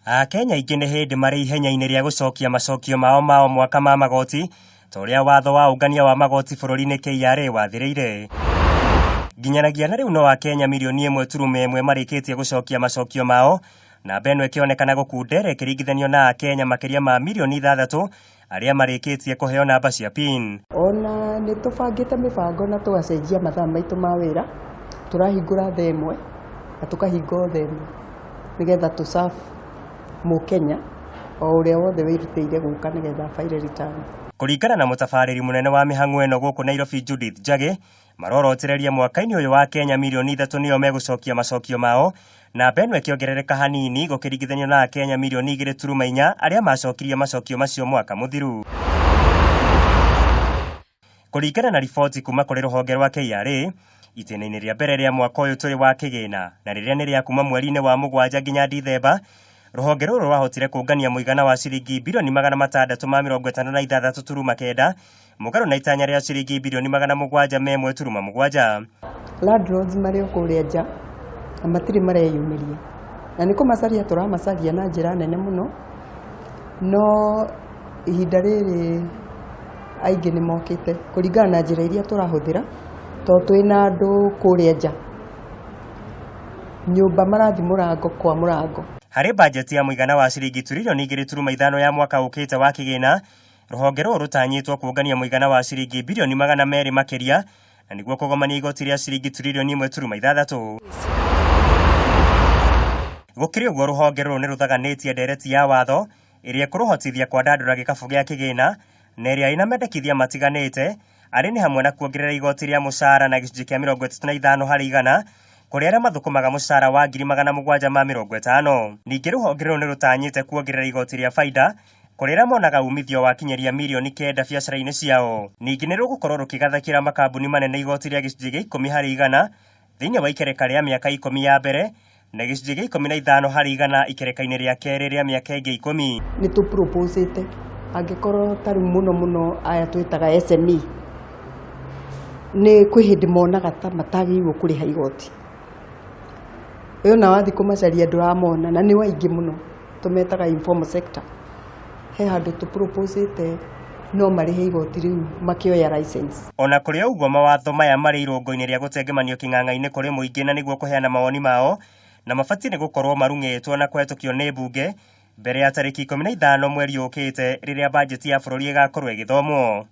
Akenya aingĩ nĩ hĩndĩ marĩ ihenya-inĩ rĩa gũcokia macokio mao ma o mwaka ma magoti ta ũrĩa watho wa ũngania wa magoti bũrũri-inĩ KRA wathĩrĩire. Nginyanagia na rĩu no Akenya mirioni 1.1 marĩkĩtie gũcokia macokio mao, namba ĩno ĩkĩonekana gũkundera ĩkĩringithanio na Akenya makĩria ma mirioni 6 arĩa marĩkĩtie kũheo namba cia PIN. Ona nĩ tũbangĩte mĩbango na tũgacenjia mathaa maitũ ma wĩra. Tũrahingũra thaa 1 na tũkahinga o thaa 1 nĩgetha tũ serve mũkenya o ũrĩa wothe wĩrutĩire gũka nĩgetha file return. Kũringana na mũtabarĩri mũnene wa mĩhang'o ĩno gũkũ Nairobi, Judith Njagi, marorotereria mwaka-inĩ ũyũ wa Kenya mirioni 3 nĩo megũcokia macokio mao, namba ĩno ĩkĩongerereka hanini gũkĩringithanio na Akenya mirioni 2.4 arĩa macokirie macokio macio mwaka mũthiru. Kũringana na riboti kuma kũrĩ rũhonge rwa KRA, itĩna-inĩ rĩa mbere rĩa mwaka ũyũ tũrĩ wa kĩgĩna, na rĩrĩa nĩ rĩa kuma mweri-inĩ wa mũgwanja nginya Dithemba, rũhonge rũrũ rwahotire kũngania mũigana wa ciringi 656.9 bilioni, mũgarũ na itanya rĩa ciringi 701.7 bilioni. Landlords marĩ o kũrĩa nja na matirĩ mareyumĩria, na nĩ kũmacaria tũramacaria na njĩra nene mũno, no ihinda rĩrĩ aingĩ nĩ mokĩte kũringana na njĩra iria tũrahũthĩra, tondũ twĩna andũ kũrĩa nja nyũmba marathiĩ mũrango kwa mũrango. Harĩ bajeti ya mũigana wa ciringi 2.5 tirioni ya mwaka ũkĩte wa kĩgĩna, rũhonge rũrũ rũtanyĩtwo kũngania mũigana wa ciringi 200 bilioni makĩria, na nĩguo kũgomania igoti rĩa ciringi 1.6 tirioni. Gũkĩrĩ ũguo, rũhonge rũrũ nĩ rũthaganĩtie ndereti ya watho ĩrĩa ĩkũrũhotithia kwandandũra gĩkabũ gĩa kĩgĩna na ĩrĩa ĩna mendekithia matiganĩte, arĩ nĩ hamwe na kuongerera igoti rĩa mũcara na gĩcunjĩ kĩa 35 harĩ igana kũrĩ arĩa mathũkũmaga mũcara wa 750,000. Ningĩ rũhonge rũrũ nĩ rũtanyĩte kuongerera igoti rĩa baida kũrĩ arĩa monaga umithio wa kinyĩria 9 mirioni biacara-inĩ ciao. Ningĩ nĩ rũgũkorwo rũkĩgathakĩra makambuni manene igoti rĩa gĩcunjĩ gĩa 10 harĩ igana thĩinĩ wa ikereka rĩa mĩaka 10 ya mbere, na gĩcunjĩ gĩa 15 harĩ igana ikereka-inĩ rĩa kerĩ rĩa mĩaka ĩngĩ 10. Nĩ tũ propose-ĩte angĩkorwo ta rĩu mũno mũno aya twĩtaga SME, nĩ kwĩ hĩndĩ monaga ta matagĩrĩirwo kũrĩha igoti. Ũyũ na wathiĩ kũmacaria ndũramona, na nĩ waingĩ mũno, tũmetaga informal sector. He handũ tũ propose-ĩte no marĩhe igoti rĩu makĩoya license. Ona kũrĩ ũguo, mawatho maya marĩ irũngo-inĩ rĩa gũtengemanio kĩng'ang'a-inĩ kũrĩ mũingĩ na nĩguo kũheana mawoni mao, na mabatiĩ nĩ gũkorwo marung'ĩtwo na kũhetũkio nĩ mbunge mbere ya tarĩki 15 mweri ũkĩte, rĩrĩa bajeti ya bũrũri ĩgakorwo ĩgĩthomwo.